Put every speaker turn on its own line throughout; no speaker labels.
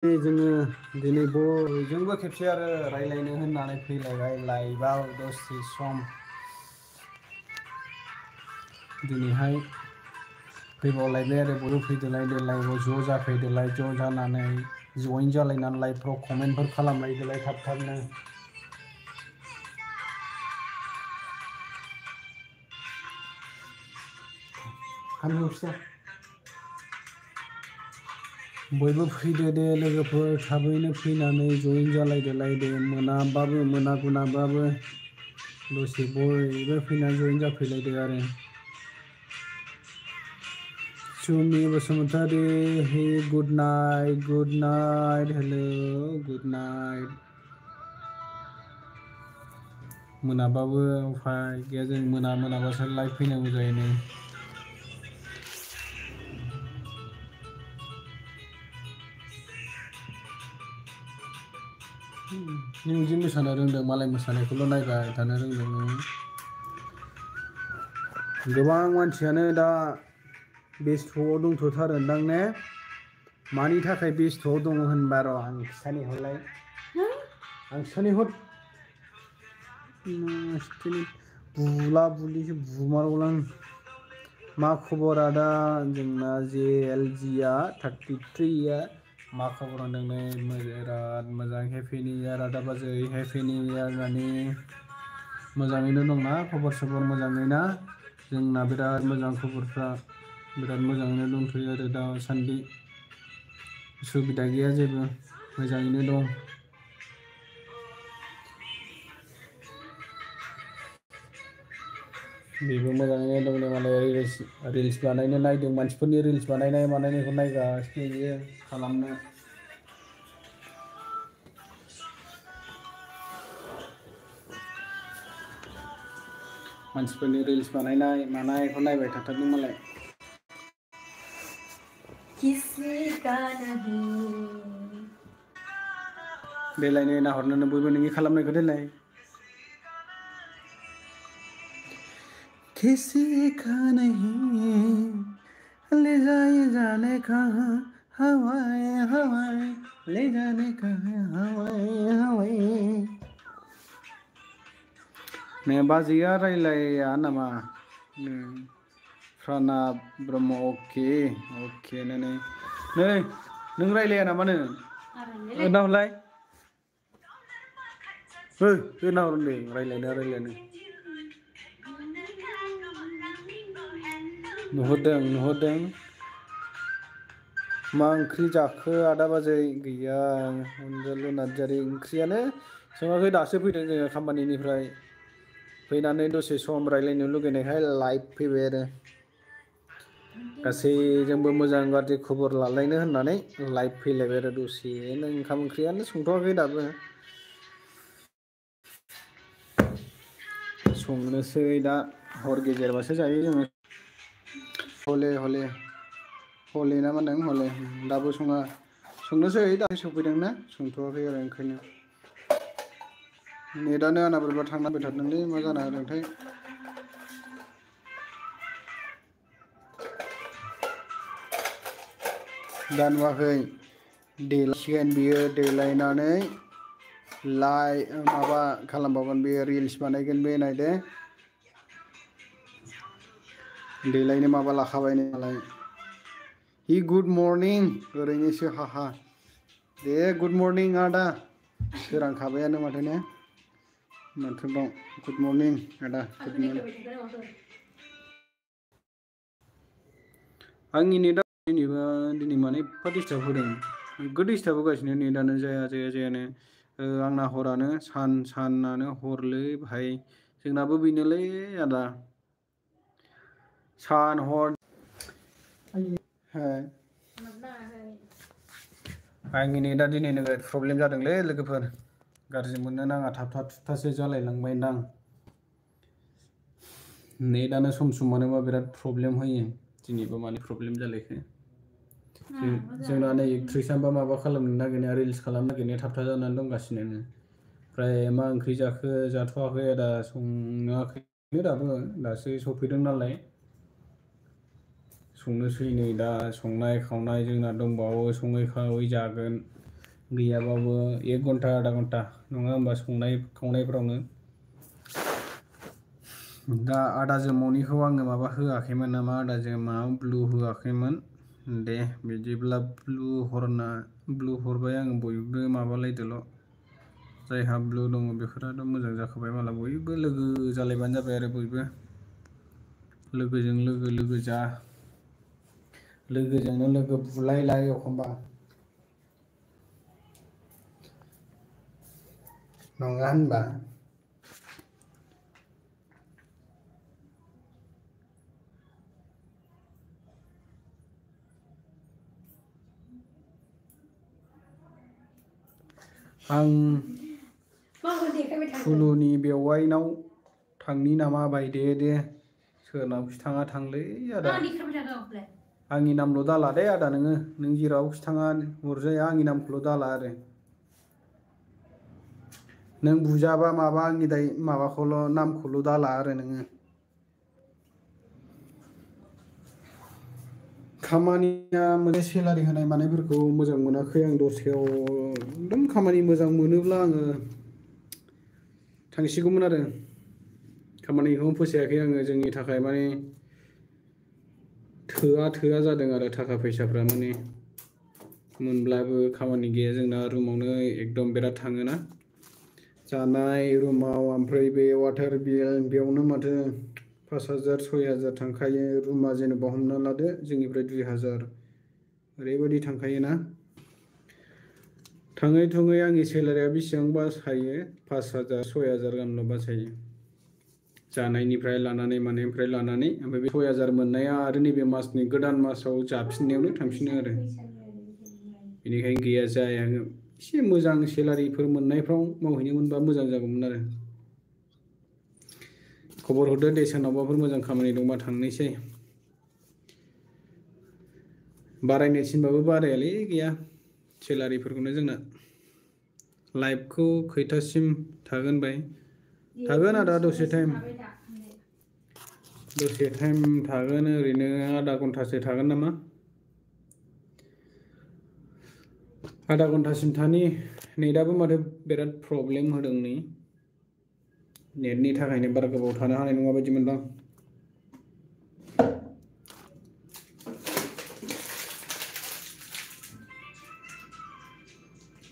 जोङो दिनै बयजोंबो खेबसे आरो रायलायनो होननानै फैलायबाय लाइभआव दसे सम दिनैहाय फैबावलायबाय आरो बयबो फैदोलाय लाइभआव ज' जाफैदोलाय ज' जानानै जइन जालायनानै लाइभफ्राव कमेन्टफोर खालामलायदोलाय थाब थाबनो बयबो फैदो दे लोगोफोर थाबैनो फैनानै जइन जालायदोलाय दे मोनाबाबो मोनागुनाबाबो दसे बयबो फैनानै जइन जाफैलायदो आरो Sumi Basumatary hey good night hello good night मोनाबाबो उफाय गैया जों मोनाबासो लाइभ फैनांगौ जायो नै नों जि मोसानो रोंदों मालाय मोसानायखौल' नायबाय थानो रोंदों नों गोबां मानसियानो दा बेस्थ'आव दंथ'थारोदां ने मानि थाखाय बेस्थ'आव दङ होनबा र' आं खिथानि हरलाय आं खिथानि हर बुला बुलिसो बुमारगौलां मा खबर आदा जोंना JLG आ 33 मा खबर होनदों नै बिराद मोजां हेपि निउ इयार आदा बाजै हेपि निउ इयार माने मोजाङैनो दंना खबर सबर मोजाङै ना जोंना बिराद मोजां खबरफ्रा बिराद मोजाङैनो दंथ'यो आरो दासान्दि उसुबिदा गैया जेबो मोजाङैनो दं बेबो मोजाङैनो दं मालाय रिल्स बानायनो नायदों मानसिफोरनि रिल्स बानायनाय मानायनायखौ नायगासिनो बियो खालामनो मानसिफोरनि रिल्स बानायनाय मानायखौ नायबाय थाथारदों मालाय देलाय नै नाहरनोनो बयबो नोंनि खालामनायखौ देलाय किसी का नहीं ले जाए जाने कहाँ हवाएं हवाएं ले जाने कहाँ हवाएं हवाएं ने बाजैया रायलाया नामा प्रनाब ब्रह्म अके नै नों रायलाया नामा नो नाहरलाय नाहर दे रायलायनो नुहुरदों मा ओंख्रि जाखो आदा बाजै गैया अनजालु नार्जारि ओंख्रियानो सङाखै दासो फैदों जोङो खामानिनिफ्राय फैनानै दसे सम रायलायनो लुगैनायखाय लाइभ फैबाय आरो गासैजोंबो मोजां गाज्रि खबर लालायनो होननानै लाइभ फैलायबाय आरो दसेनो ओंखाम ओंख्रियानो संथ'वाखै दाबो संनोसै दा हर गेजेरबासो जायो जोङो हले ना मा होनदों हले दाबो संनोसै दासो सफैदोंना संथ'वाखै आरो ओंखायनो नेटानो आंना बोरैबा थांलाबाय थादोंलै मा जाना होदोंथाय दा नुवाखै देलायसिगोन बियो देलायनानै माबा खालामबावगोन बेयो रिल्स बानायगोन बे नायदो देलायनो माबा लाखाबाय नालाय हि गुड मर्निं ओरैनोसो हाहा दे गुड मर्निं आदा सोरांखाबायानो माथो ने माथो दं गुड मर्निं आदा गुड मर्निं आंनि नेटआ दिनै माने एफा डिस्टार्ब होदों नोगोद डिस्टार्ब होगासिनो नेटानो जायानो आंना हरानो सानानो हरलै भाइ जोंनाबो बेनोलै आदा सान हर आंनि नेटआ दिनै नोगोद प्रब्लेम जादोंलै लोगोफोर गाज्रि मोननो नाङा थाबथा थुबथासो जालायलांबायदां नेटआनो सम मानोबा बिराद प्रब्लेम होयो दिनैबो माने प्रब्लेम जालायखो जोंना नै एक्ट्रिसानोबा माबा खालामनो नागिरनाया रिल्स खालामनो नागिरनाया थाबथा जानानै दंगासिनो ओमफ्राय मा ओंख्रि जाखो जाथ'वाखै आदा सङाखैनो दासो सफैदों नालाय संनोसै नै दा संनाय खावनाय जोंना दंबावो सङै खावै जागोन गैयाबाबो 1 घन्टा आधा घन्टा नङा होमबा संनाय खावनायफोरावनो दा आदा जोमावनिखौ आङो माबा होआखैमोन नामा आदा जोमाव ब्लु होआखैमोन दे बिदिब्ला ब्लु हरबाय आङो बयबो माबालायदोल' जायहा ब्लु दङ बेफोराथ' मोजां जाखाबाय माला बयबो लोगो जालायबानो जाबाय आरो बयबो लोगोजों लोगो जा लोगोजोंनो लोगो बुलायलाय एखमबा नङा होनबा आं फुलुनि बेवाइनाव थांनि नामा बायदे दे सोरनावखि थाङा थांलै आदा आंनि नामल' दाला दे आदा नों जेरावखि थाङा हरजाया आंनि नामखौल' दाला आरो नों बुजाबा माबा आंनि माबाखौल' नामखौल' दाला आरो नोङो खामानिया मोनसे सेलारि होनाय मानायफोरखौ मोजां मोनाखै आं दस्रायाव एकदम खामानि मोजां मोनोब्ला आङो थांसिगौमोन आरो खामानिखौनो फोसायाखै आङो जोंनि थाखाय माने थोआ जादों आरो थाखा फैसाफ्रा माने मोनब्लाबो खामानि गैया जोंना रुमावनो एकदम बिराद थाङोना जानाय रुमाव ओमफ्राय बे वाटार बिल बेयावनो माथो 5000 6000 थांखायो रुमा जेनेबा हमना लादो जोंनिफ्राय 2000 ओरैबायदि थांखायोना थाङै थुङै आंनि सेलारिया बेसेबां बासायो 5000 6000 गाहामल' बासायो जानायनिफ्राय लानानै मानायनिफ्राय लानानै ओमफ्राय बे 6000 मोननाया आरो नैबे मासनि गोदान मासाव जाफिननायावनो थांफिनो आरो बेनिखायनो गैया जाया एसे मोजां सेलारिफोर मोननायफ्राव मावहैनो मोनबा मोजां जागौमोन आरो खबर हरदो दे सोरनावबाफोर मोजां खामानि दंबा थांनोसै बारायनो थिनबाबो बारायालै गैया सेलारिफोरखौनो जोंना लाइफखौ खैथासिम थागोन बाय थागोन आदा दसे टाइम थागोन ओरैनो आधा घन्टासो थागोन नामा आधा घन्टासिम थानि नेटआबो माथो बिराद प्रब्लेम होदों नै नेटनि थाखायनो बारा गोबाव थानो हानाय नङा बायदि मोनदां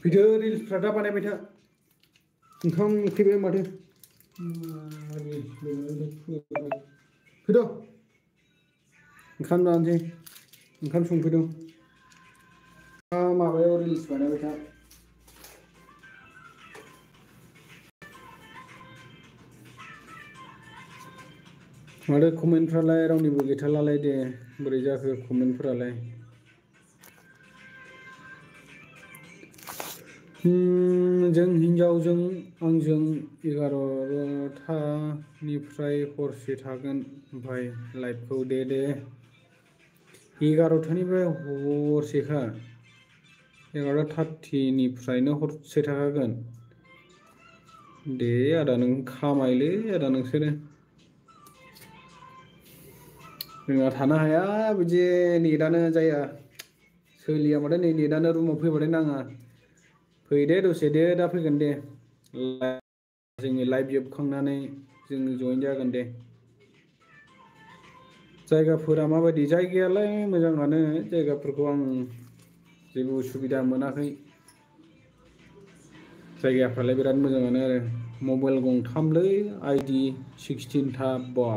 फैदो रिल्सफ्रा दा बानायबाय था ओंखाम उखैबाय माथो फैद' ओंखाम जानोसै ओंखाम संफैदों माबायाव रिल्स बानायबाय था माथो कमेन्टफ्रालाय रावनिबो गैथारलालाय दे बोरै जाखो कमेन्टफोरालाय जों हिन्जावजों आंजों 11टानिफ्राय हरसे थागोन ओमफ्राय लाइभखौ दे 11टानिफ्राय हरसेखा 11:30निफ्रायनो हरसे थाखागोन दे आदा नों खामायलै आदा नोंसोरो जोंहा थानो हाया बिदि नेटानो जाया सोलिया माथो नै नेटानो रुमाव फैबाथाय नाङा फैदे दसे दे दा फैगोन दे जोंनि लाइभ जोबखांनानै जों जइन जागोन दे जायगाफोरा माबायदि जायगायालाय मोजाङानो जायगाफोरखौ आं जेबो उसुबिदा मोनाखै जायगाफ्रालाय बिराद मोजाङानो आरो मबाइल गंथामलै आइडि 16था बा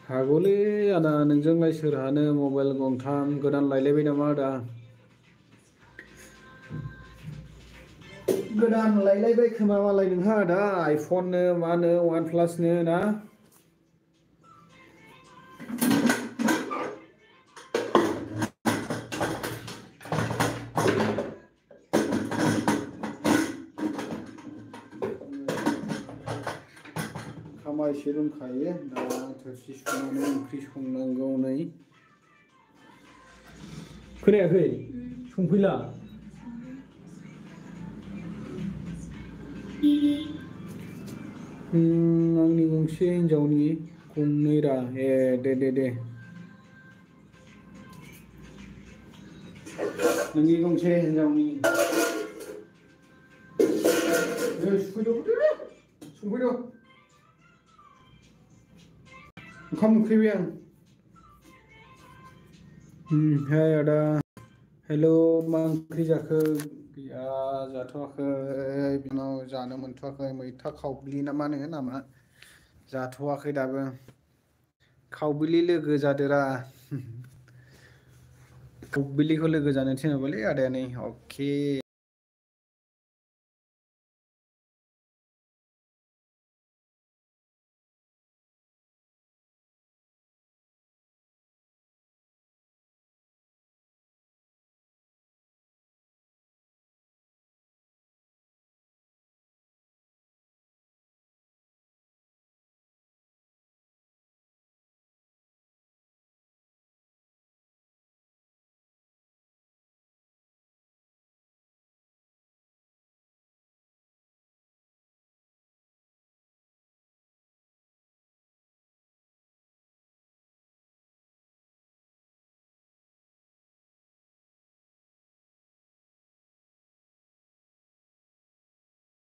हागौलै आदा नोंजोंलाय सोरहानो मबाइल गंथाम गोदान लायलायबाय नामा आदा गोदान लायलायबाय खोमा मालाय नोंहा आदा आइफननो मानो OnePlusनो ना खामायसे दंखायो दा थोरसि सुनानै ओंख्रि संनांगौ नै खोनायाखै संफैला आंनि गंसे हिन्जावनि गंनै रा दे नोंनि गंसे हिनजावनि संफैद' ओंखाम उखैबाय आं हाय आदा हेल' मा ओंख्रि जाखो गैया जाथ'वाखै बिनाव जानो मोनथ'वाखै मैथा खावब्लि ना मा होनो नामा जाथ'वाखै दाबो खावब्लि लोगो जादोरा खावब्लिखौ लोगो जानो थिनहरबायलै आदाया नै अके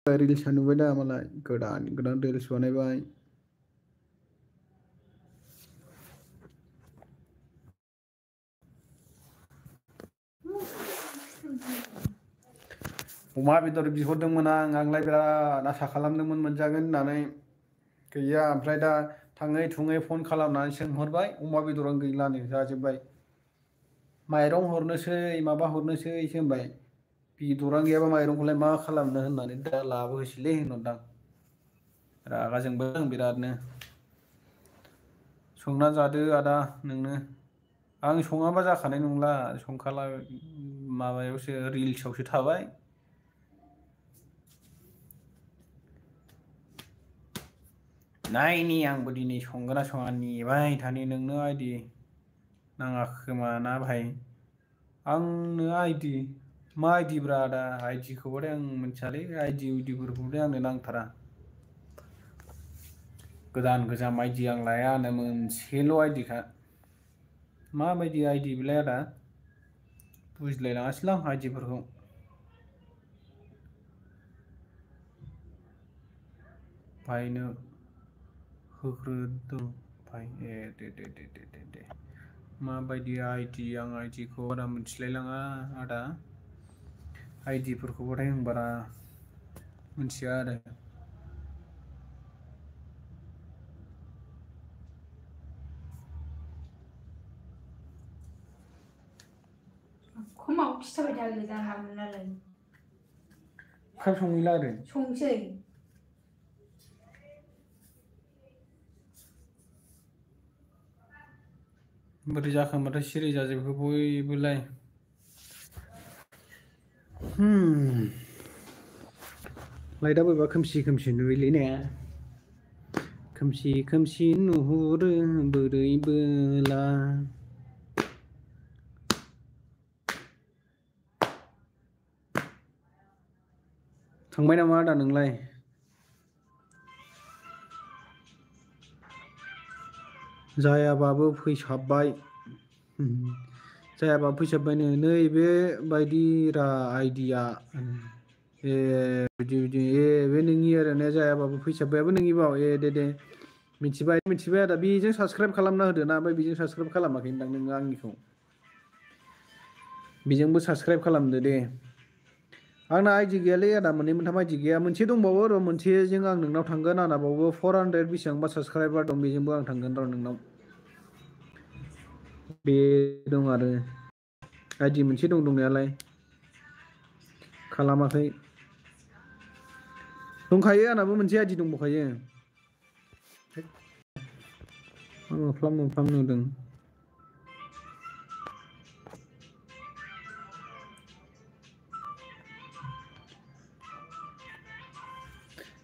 रिल्स नुबाय दा मालाय गोदान गोदान रिल्स बानायबाय अमा बेदर बिहरदोंमोन आंलाय बिराद आसा खालामदोंमोन मोनजागोन होननानै गैया ओमफ्राय दा थाङै थुङै फन खालामनानै सोंहरबाय अमा बेदरानो गैलानो जाजोब्बाय माइरं हरनोसै माबा हरनोसैसो होनबाय बेदरानो गैयाबा माइरंखौलाय मा खालामनो होननानै दा लाबोसैलै होनहरदां रागा जोंबाय आं बिरादनो संना जादो आदा नोंनो आं सङाबा जाखानाय नंला संखाला माबायावसो रिल्सआवसो थाबाय नायनि आंबो दिनै संगोना सङा नेबाय थानि नोंनो आइदि नाङा खोमा ना भाइ आंनो आइदि मा आइदि ब्रा आदा आइदिखौबाथाय आं मिथियालै आइदि उइदिफोरखौथाय आंनो नांथारा गोदान गोजाम आइदि आं लायानो मोनसेल' आइदिखा माबायदि आइदि बेलाय आदा बुजिलायलाङासैलां आइदिफोरखौ भाइनो होग्रोदों भाइ ए दे माबायदि आइदि आं आइदिखौ बारा मिथिलायलाङा आदा आइदिफोरखौबाथाय आं बारा मिथिया आरो
खमाव खिथाबाय थायो जानला मोनलालाय
ओंखाम संहैला आरो
संसै
बोरै जाखोमबाथाय सिरि जाजोबखो बयबोलाय लाइटआ बोरैबा खोमसि खोमसि नुयोलै ने खोमसि खोमसि नुहुरो बोरैबोला थांबाय नामा आदा नोंलाय जायाबाबो फैसाबबाय जायाबाबो फैसाबबायनो नैबे बायदि रा आइदिया ए बिदि ए बे नोंनि आरो ने जायाबाबो फैसाबबायाबो नोंनि बाव ए दे मिथिबाय आदा बेजों साबसक्राइब खालामना होदो ना ओमफ्राय बेजों साबसक्राइब खालामाखै होनदां नोङो आंनिखौ बेजोंबो साबसक्राइब खालामदो दे आंना आइदि गैयालै आदा मोननै मोनथाम आइदि गैया मोनसे दंबावो र' मोनसेजों आं नोंनाव थांगोन आंना बावबो 400 बेसेबांबा साबसक्राइबार दं बेजोंबो आं थांगोन र' नोंनाव बे दं आरो आइदि मोनसे दं दंनायालाय खालामाखै दंखायो आंनाबो मोनसे आइदि दंबावखायो मोफ्लाम नुदों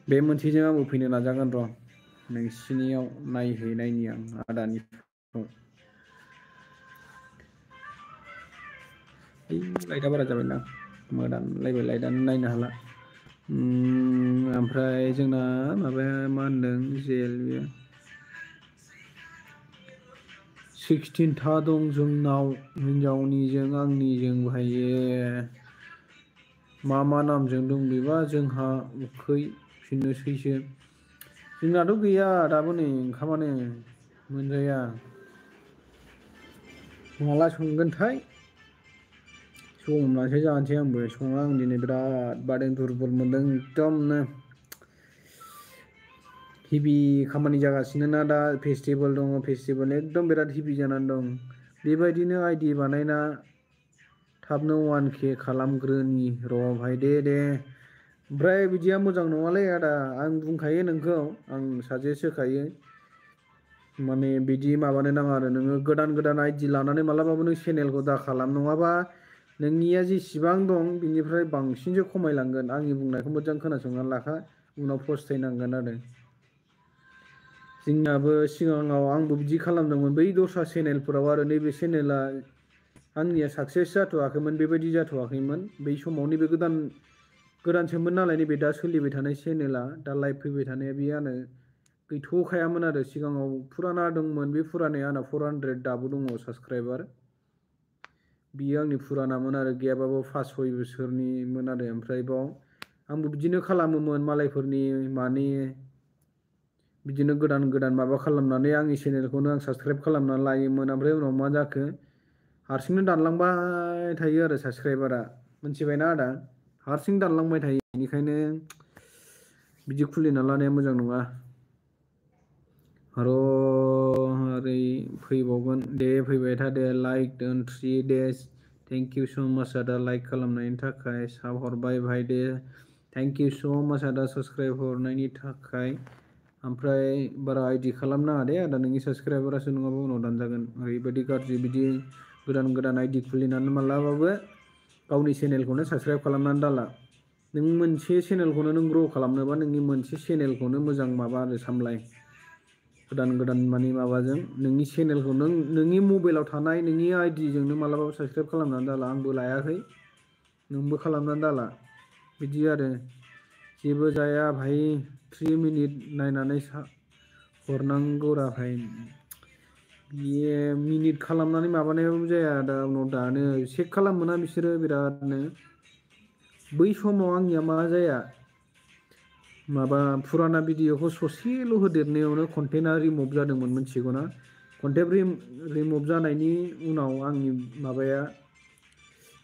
बे मोनसेजों आंबो फैनो नाजागोन र' नोंसिनियाव नायहैनायनि आं आदानिखौ लाइटआ बारा जाबायना मोदानलायबाय लाइटआनो नायनो हाला ओमफ्राय जोंना माबाया मा होनदों जेल 16 था दं जोंनाव हिनजावनिजों आंनिजों भाइये मा नामजों दं बेबा जोंहा उखै फिननोसैसो जोंनाथ' गैया दाबो नै ओंखामानो मोनजाया माला संगोनथाय सम मोनबासो जानोसै आंबो सङा आं दिनै बिराद बादों दुरबल मोनदों एकदमनो हेभि खामानि जागासिनो ना दा फेस्टिभेल दङ फेस्टिभेल एकदम बिराद हेभि जानानै दं बेबायदिनो आइडि बानायना थाबनो 1K खालामग्रोनि र' भाइ दे ओमफ्राय बिदिया मोजां नङालै आदा आं बुंखायो नोंखौ आं साजेस्ट होखायो माने बिदि माबानो नाङा आरो नोङो गोदान आइडि लानानै मालाबाबो नों चेनेलखौ दा खालाम नङाबा नोंनिया जेसेबां दं बिनिफ्राय बांसिनसो खमायलांगोन आंनि बुंनायखौ मोजां खोनासंनानै लाखा उनाव फस्थायनांगोन आरो जोंनाबो सिगाङाव आंबो बिदि खालामदोंमोन बै दस्रा चेनेलफोराव आरो नैबे चेनेला आंनिया साक्सेस जाथ'वाखैमोन बेबायदि जाथ'वाखैमोन बै समाव नैबे गोदानसोमोन नालाय नैबे दा सोलिबाय थानाय चेनेला दा लाइभ फैबाय थानाया बेयानो गैथ'खायामोन आरो सिगाङाव फुराना दंमोन बे फुरानाया आंना 400 दाबो दङ साबसक्राइबार बियो आंनि फुरानामोन आरो गैयाबाबो 5-6 बोसोरनिमोन आरो ओमफ्राय बाव आंबो बिदिनो खालामोमोन मालायफोरनि मानि बिदिनो गोदान माबा खालामनानै आंनि चेनेलखौनो आं साबसक्राइब खालामनानै लायोमोन ओमफ्राय उनाव मा जाखो हारसिंनो दानलांबाय थायो आरो साबसक्राइबारा मिथिबायना आदा हारसिं दानलांबाय थायो बेनिखायनो बिदि खुलिना लानाया मोजां नङा र' ओरै फैबावगोन दे फैबाय था दे लाइक दोन 3 days थेंक इउ स' माच आदा लाइक खालामनायनि थाखाय साब हरबाय भाइ दे थेंक इउ स' माच आदा साबसक्राइब हरनायनि थाखाय ओमफ्राय बारा आइडि खालामनाङा दे आदा नोंनि साबसक्राइबारासो नङाबा उनाव दानजागोन ओरैबायदि गाज्रि बिदि गोदान आइडि खुलिनानै मालाबाबो गावनि चेनेलखौनो साबसक्राइब खालामनानै दाला नों मोनसे चेनेलखौनो नों ग्र' खालामनोबा नोंनि मोनसे चेनेलखौनो मोजां माबा आरो सामलाय गोदान माने माबाजों नोंनि चेनेलखौ नोंनि मबाइलाव थानाय नोंनि आइडिजोंनो मालाबाबो साबसक्राइब खालामनानै दाला आंबो लायाखै नोंबो खालामनानै दाला बिदि आरो जेबो जाया भाइ 3 मिनिट नायनानै हरनांगौरा भाइ बियो मिनिट खालामनानै माबानायाबो जाया दा उनाव दानो चेक खालामोना बिसोरो बिरादनो बै समाव आंनिया मा जाया माबा फुराना भिडिअखौ ससेल' होदेरनायावनो कन्टेन्टआ रिमुभ जादोंमोन मिथिगौना कन्टेन्ट रिमुभ जानायनि उनाव आंनि माबाया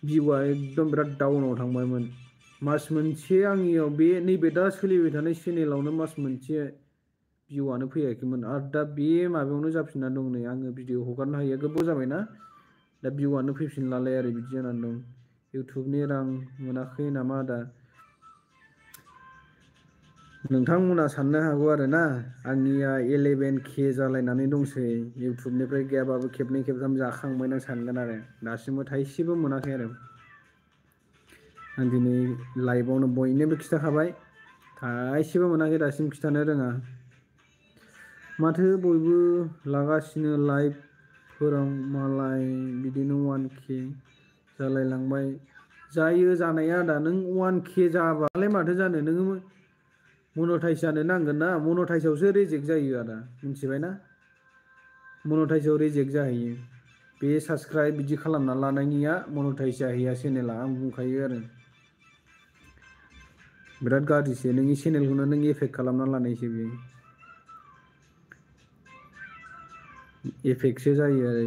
भिउआ एकदम बिराद डाउनाव थांबायमोन मास मोनसे आंनियाव बे नैबे दा सोलिबाय थानाय चेनेलावनो मास मोनसे भिउआनो फैयाखैमोन आरो दा बे माबायावनो जाफिनना दं नै आङो भिडिअ हगारनो हायो गोबाव जाबायना दा भिउआनो फैफिनलालाय आरो बिदि जानानै दं इउटुबनि रां मोनाखै नामा दा नोंथांमोना साननो हागौ आरो ना आंनिया 11K जालायनानै दंसै इउटुबनिफ्राय गैयाबाबो खेबनै खेबथाम जाखांबाय नों सानगोन आरो दासिमबो थाइसेबो मोनाखै आरो आं दिनै लाइभआवनो बयनोबो खिथाखाबाय थाइसेबो मोनाखै दासिम खिथानो रोङा माथो बयबो लागासिनो लाइभफोराव मालाय बिदिनो 1K जालायलांबाय जायो जानाया दा नों 1K जाबालाय माथो जानो नोङो मनेटाइज जानो नांगोन ना मनेटाइजआवसो रिजेक्ट जायो आदा मिथिबायना मनेटाइजआव रिजेक्ट जाहैयो बे साबसक्राइब बिदि खालामना लानायनिया मनेटाइज जाहैया चेनेला आं बुंखायो आरो बिराद गाज्रिसो नोंनि चेनेलखौनो नों एफेक्ट खालामना लानायसो बेयो एफेक्टसो जायो आरो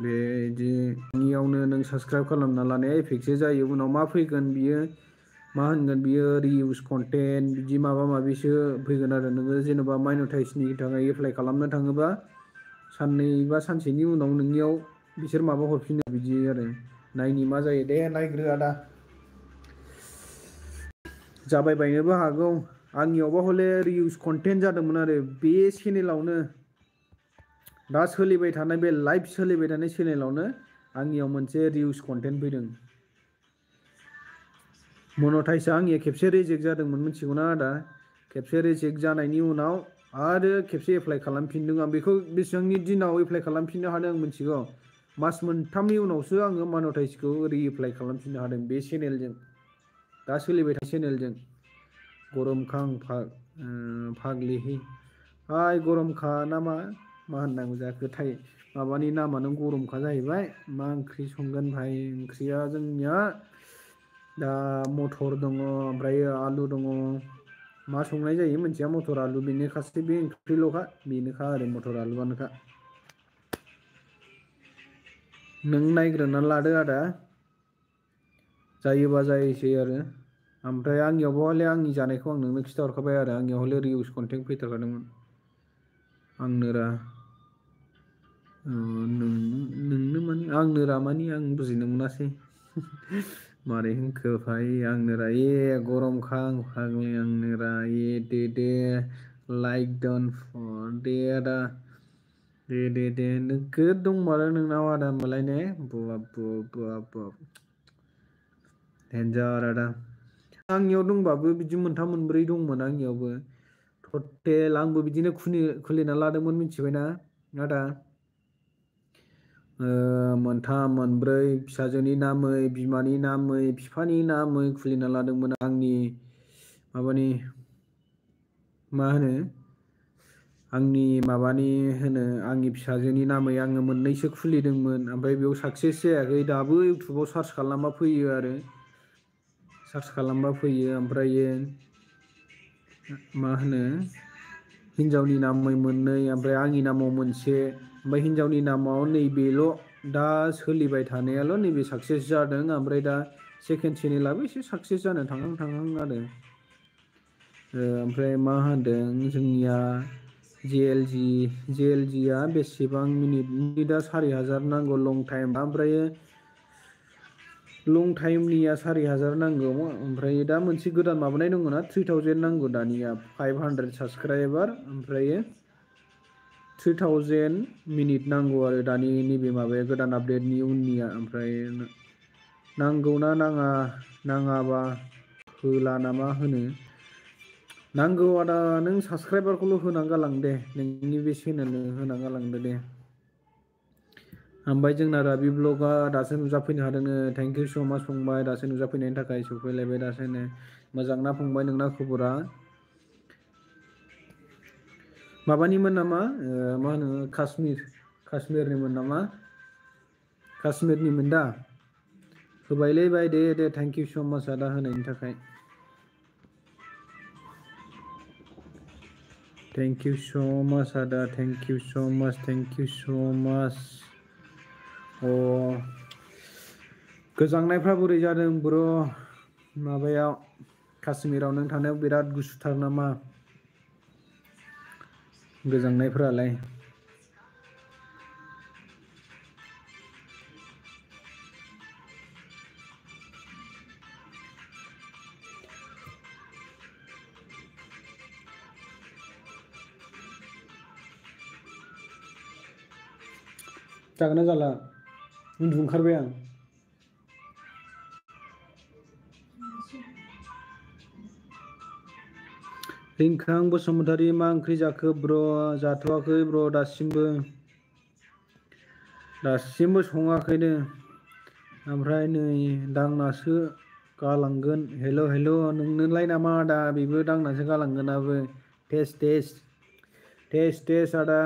बेदिनियावनो नों साबसक्राइब खालामना लानाया एफेक्टसो जायो उनाव मा फैगोन बियो मा होनगोन बियो रिउस कन्टेन्ट बिदि माबा माबिसो फैगोन आरो नोङो जेनेबा माइनटाइजनि थाखाय एप्लाइ खालामनो थाङोबा साननै बा सानसेनि उनाव नोंनियाव बिसोर माबा हरफिनो बिदि आरो नायनि मा जायो दे नायग्रो आदा जाबाय बायनोबो हागौ आंनियावबा हले रिउस कन्टेन्ट जादोंमोन आरो बे चेनेलावनो दा सोलिबाय थानाय बे लाइभ सोलिबाय थानाय चेनेलावनो आंनियाव मोनसे रिउस कन्टेन्ट फैदों मनेटाइजआ आंनिया खेबसे रिजेक्ट जादोंमोन मिथिगौना आदा खेबसे रिजेक्ट जानायनि उनाव आरो खेबसे एप्लाइ खालामफिनदों आं बेखौ बेसेबांनि दिनाव एप्लाइ खालामफिननो हादों आं मिथिगौ मास मोनथामनि उनावसो आङो मनेटाइजखौ रिएप्लाइ खालामफिननो हादों बे चेनेलजों दा सोलिबाय थानाय चेनेलजों गरमखां फाग्लिहै हाय गरमखा ना मा होननांगौ जाखो माबानि नामानो गरमखा जाहैबाय मा ओंख्रि संगोन भाइ ओंख्रिया जोंनिया दा मटर दङ ओमफ्राय आलु दङ मा संनाय जायो मोनथिया मटर आलु बेनोखासै बे ओंख्रिल'खा बेनोखा आरो मटर आलुआनोखा नों नायग्रोना लादो आदा जायोबा जायोसै आरो ओमफ्राय आंनियावबो हले आंनि जानायखौ आं नोंनो खिथाहरखाबाय आरो आंनियाव हले रिउस कन्टेन्ट फैथारखादोंमोन आंनोरा नोंनो माने आंनोरा माने आं बुजिनो मोनासै मारै होनखो भाइ आंनोरा गरमखा आं फाग्लि आंनोरा दे लाइक डन फर दे आदा दे नोगोद दंमारो नोंनाव आदा होमबालाय ने बाब डेन्जार आदा आंनियाव दंबाबो बिदि मोनथाम मोनब्रै दंमोन आंनियावबो टटेल आंबो बिदिनो खुलिना लादोंमोन मिथिबायना आदा मोनथाम मोनब्रै फिसाजोनि नामै बिमानि नामै बिफानि नामै खुलिना लादोंमोन आंनि माबानि मा होनो आंनि माबानि होनो आंनि फिसाजोनि नामै आङो मोननैसो खुलिदोंमोन ओमफ्राय बेयाव साक्सेस जायाखै दाबो इउटुबाव सार्च खालामबा फैयो आरो ओमफ्रायो मा होनो हिन्जावनि नामै मोननै ओमफ्राय आंनि नामाव मोनसे ओमफ्राय हिन्जावनि नामाव नैबेल' दा सोलिबाय थानायाल' नैबे साक्सेस जादों ओमफ्राय दा सेकेन्ड चेनेलाबो एसे साक्सेस जानो थांहां आरो ओमफ्राय मा होनदों जोंनिया JLG आ बेसेबां मिनिटदा 4000 नांगौ लं टाइम ओमफ्राय लं टाइमनिया 4000 नांगौ ओमफ्राय दा मोनसे गोदान माबानाय दङ ना 3000 नांगौ दानिया 500 साबसक्राइबार ओमफ्राय 3000 मिनिट नांगौ आरो दानि नैबे माबाया गोदान आपडेटनि उननिया ओमफ्राय नांगौना नाङाबा होला नामा होनो नांगौ आदा नों साबसक्राइबारखौल' होना गालां दे नोंनि बे चेनेलनो होना गालांदो दे ओमफ्राय जोंना राबि ब्लगा दासो नुजाफैनो हादोंनो थेंक इउ स' माच फंबाय दासो नुजाफैनायनि थाखाय सफैलायबाय दासोनो मोजां ना फंबाय नोंना खबरा माबानिमोन नामा मा होनो काश्मिरनिमोन नामा काश्मिरनिमोन दा होबायलै बाय दे थेंक इउ स' माच आदा होनायनि थाखाय थेंक इउ स' माच आदा थेंक इउ स' माच गोजांनायफ्रा बोरै जादों ब्र' माबायाव काश्मिराव नों थानायाव बिराद गुसुथार नामा गोजांनायफोरालाय जागोन ना जाला उन्दुनो ओंखारबाय आं रिंखां बसुमतारी मा ओंख्रि जाखो ब्र' जाथ'वाखै ब्र' दासिमबो सङाखैनो ओमफ्राय नै दांनासो गालांगोन हेल' नोंनोलाय नामा आदा बेबो दांनासो गालांगोनाबो टेस्ट आदा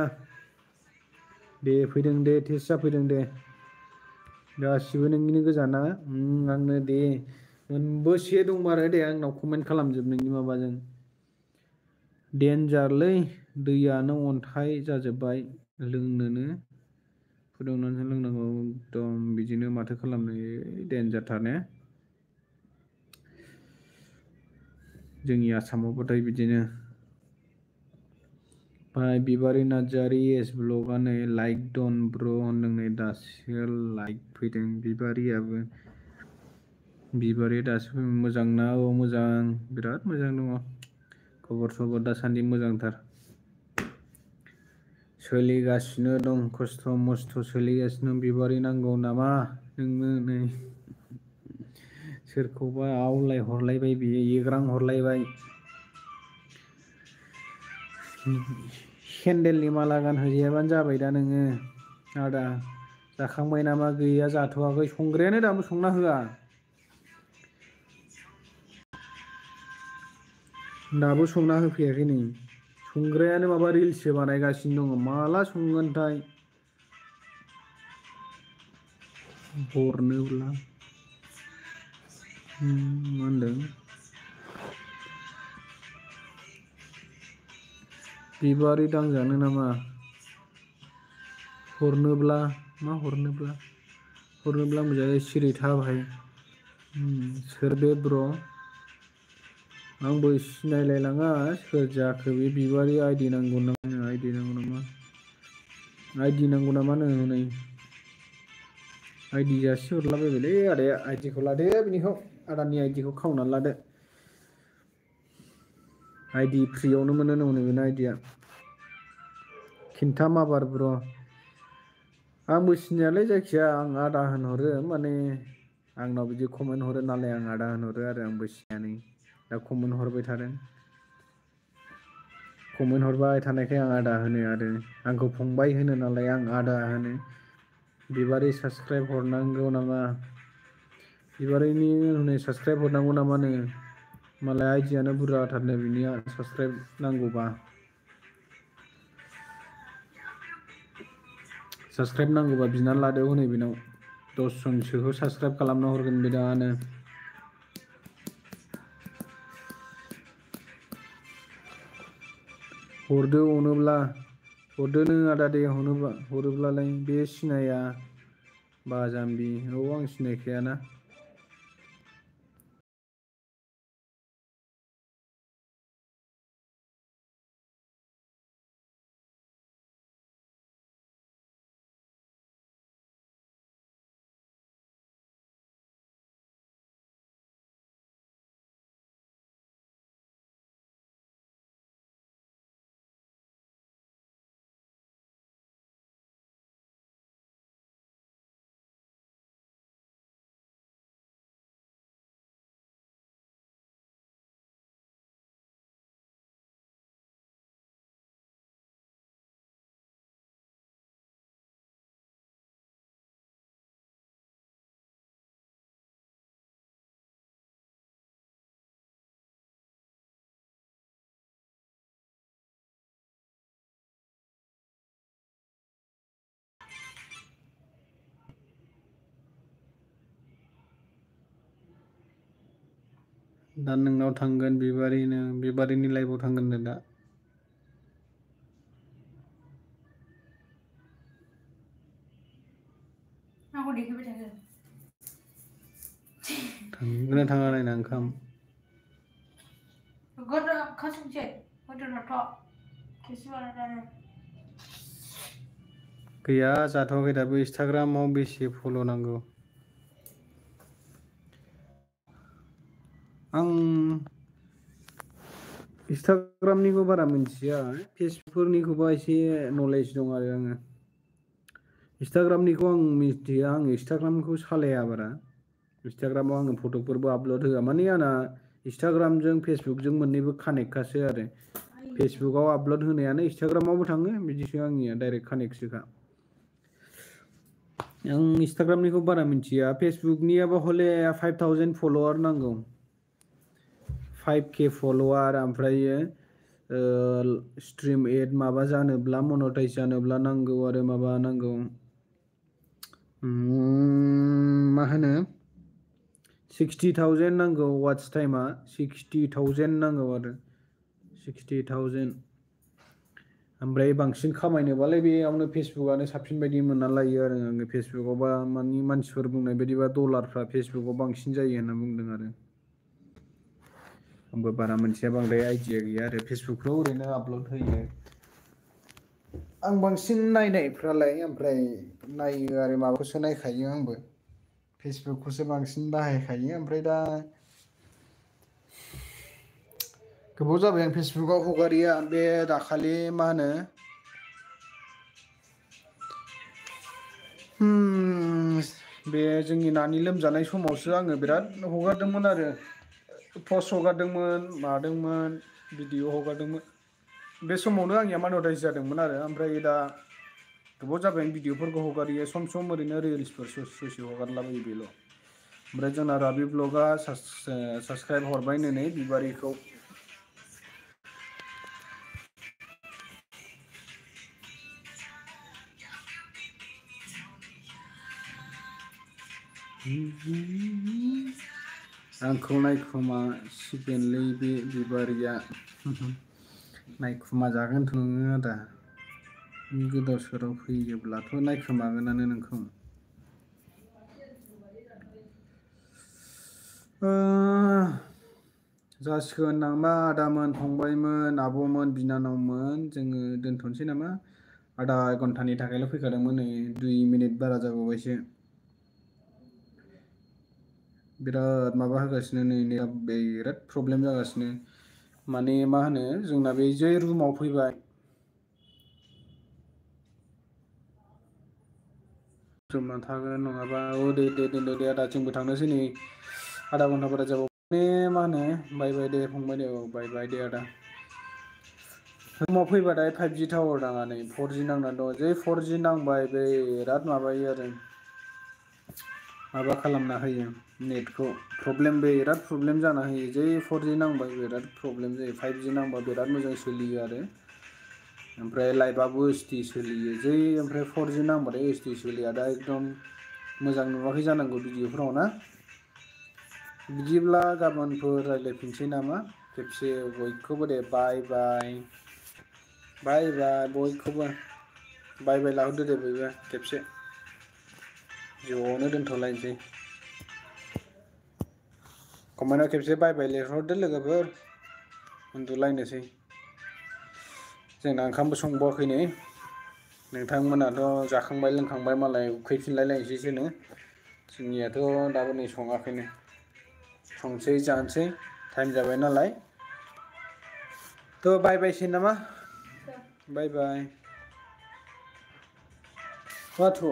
दे फैदों दे टेस्ट जाफैदों दे गासिबो नोंनिनो गोजाना आंनो दे मोनबोसे दंमारो दे आंनाव कमेन्ट खालामजोब नोंनि माबाजों देन्जारलै दैयानो अन्थाइ जाजोब्बाय लोंनोनो फुदुंनानैसो लोंनांगौ एकदम बिदिनो माथो खालामनो देन्जारथार ने जोंनि आसामावबाथाय बिदिनो ओमफ्राय बिबारि नार्जारि एस ब्लगा नै लाइक डन ब्र' होनदों नै दासो लाइक फैदों बिबारि दासो मोजां ना मोजां बिराद मोजां दङ खबर सबर दासान्दि मोजांथार सोलिगासिनो दं खस्थ' मस्थ' सोलिगासिनो दं बिबारि नांगौ नामा नोंनो नै सोरखौबा आवलाय हरलायबाय बियो एग्रां हरलायबाय सेन्देलनि माला गानहोजायाबानो जाबाय दा नोङो आदा जाखांबाय नामा गैया जाथ'वाखै संग्रायानो दाबो संना होआ दाबो संना होफैयाखै नै संग्रायानो माबा रिल्ससो बानायगासिनो दङ माला संगोनथाय हरनोब्ला मा होनदों बिबारि दांजानो नामा हरनोब्ला मा हरनोब्ला मोजाङै सिरि था भाइ सोर बे ब्र' आंबो सिनायलायलाङा सोर जाखो बे बिबारि आइडि नांगौ नामा आइडि नांगौ नामा नो हनै आइडि जासि हरलाबायबायलै आदाया आइडिखौ लादो बिनिखौ आदानि आइडिखौ खावनानै लादो आइडि फ्रियावनो मोनो नो हनै बेना आइडिया खिन्था माबार ब्र' आंबो सिनायालै जायखिया आं आदा होनहरो माने आंनाव बिदि कमेन्ट हरो नालाय आं आदा होनहरो आरो आंबो सिनायानै दा कमेन्ट हरबाय थादों कमेन्ट हरबाय थानायखाय आं आदा होनो आरो आंखौ फंबाय होनो नालाय आं आदा होनो बिबारि साबसक्राइब हरनांगौ नामा बिबारिनि हनै साबसक्राइब हरनांगौ नामानो मालाय आइडियानो बुरजाथारनो बिनिया साबसक्राइब नांगौबा साबसक्राइब नांगौबा बिनानै लादो हनै बेनाव 10 जनसोखौ साबसक्राइब खालामना हरगोन बे दानो हरदो अनोब्ला हरदो नों आदा दे हरोब्लालाय बे सिनाया बाजामबि औ आं सिनायखायाना दा नोंनाव थांगोन बिबारिनि लाइभआव थांगोन नो दा
आंखौ देखायबाय थायो
थांगोना थाङा नायना ओंखाम गैया जाथ'वाखै दाबो इन्सटाग्रामाव बेसे फल' नांगौ आं इन्सटाग्रामनिखौ बारा मिथिया फेसबुकफोरनिखौबा एसे नलेज दं आरो आङो इन्सटाग्रामनिखौ आं मिथिया आं इन्सटाग्रामखौ सालाया बारा इन्सटाग्रामाव आङो फट'फोरबो आपल'ड होआ माने आंना इन्सटाग्रामजों फेसबुकजों मोननैबो कानेक्टखासो आरो फेसबुकाव आपल'ड होनायानो इन्सटाग्रामावबो थाङो बिदिसो आंनिया डाइरेक्ट कानेक्टसोखा आं इन्सटाग्रामनिखौ बारा मिथिया फेसबुकनियाबा हले 5000 फल'वार नांगौ 5K फल'वार ओमफ्रायो स्ट्रिम एड माबा जानोब्ला मनेटाइज जानोब्ला नांगौ आरो माबा नांगौ मा होनो 60,000 नांगौ वाच टाइमा 60,000 नांगौ आरो 60,000 ओमफ्राय बांसिन खामायनोबालाय बेयावनो फेसबुकआनो साबसिन बायदि मोनना लायो आरो आङो फेसबुकआवबा मानि मानसिफोर बुंनाय बायदिबा डलारफ्रा फेसबुकआव बांसिन जायो होनना बुंदों आरो आंबो बारा मोनथिया बांद्राय आइडिया गैया आरो फेसबुकफ्राव ओरैनो आपल'ड होयो आं बांसिन नायनायफ्रालाय ओमफ्राय नायो आरो माबाखौसो नायखायो आंबो फेसबुकखौसो बांसिन बाहायखायो ओमफ्राय दा गोबाव जाबाय आं फेसबुकाव हगारिया बे दाखालि मा होनो बे जोंनि नानि लोमजानाय समावसो आङो बिराद हगारदोंमोन आरो पस्ट हगारदोंमोन मादोंमोन भिडिअ हगारदोंमोन बे समावनो आंनिया मनेटाइज जादोंमोन आरो ओमफ्राय दा गोबाव जाबाय आं भिडिअफोरखौ हगारियो सम सम ओरैनो रिल्सफोर ससे हगारलाबायो बेल' ओमफ्राय जोंना राबि ब्लगा साबसक्राइब हरबायनो नै बिबारिखौ आंखौ नायखुमा सिगोनलै बे बिबारिया नायखुमा जागोनथ' नोङो आदा गोदाव सोराव फैयोब्लाथ' नायखोमागोनानो नोंखौ जासिगोन नामा आदामोन फंबायमोन आब'मोन बिनानावमोन जोङो दोनथ'नोसै नामा आधा घन्टानि थाखायल' फैखादोंमोन नै 2 मिनिट बारा जाबावबायसो बिराद माबा होगासिनो नै बिराद प्रब्लेम जागासिनो माने मा होनो जोंना बे जे रुमाव फैबाय जमा थागोन नङाबा दे आदा जोंबो थांनोसै नै आधा घन्टा बारा जाबाव मा होनो बाय दे फंबाय दे बाय दे आदा रुमाव फैबाथाय 5G टावार नाङा नै 4G नांनानै दं जै 4G नांबाय बिराद माबायो आरो माबा खालामना होयो नेटखौ बिराद प्रब्लेम जाना होयो जै 4G नांबाय बिराद प्रब्लेम जायो 5G नांबा बिराद मोजां सोलियो आरो ओमफ्राय लाइभआबो HD सोलियो जै ओमफ्राय 4G नांबाथाय HD सोलिया दा एकदम मोजां नुवाखै जानांगौ भिडिअफोराव ना बिदिब्ला गाबोनफोर रायज्लायफिनसै नामा खेबसे बयखौबो दे बाय बयखौबो बाय लाहरदो दे बयबो खेबसे ज'नो दोनथ'लायनोसै कमेन्टआव खेबसे बाय लिरहरदो लोगोफोर उन्दुलायनोसै जोंना ओंखामबो संबावाखै नै नोंथांमोनाथ' जाखांबाय लोंखांबाय मालाय उखैफिनलायलायनोसैसोनो जोंनियाथ' दाबो नै सङाखैनो संसै जानोसै टाइम जाबाय नालाय थ' बायसै नामा बाय माथो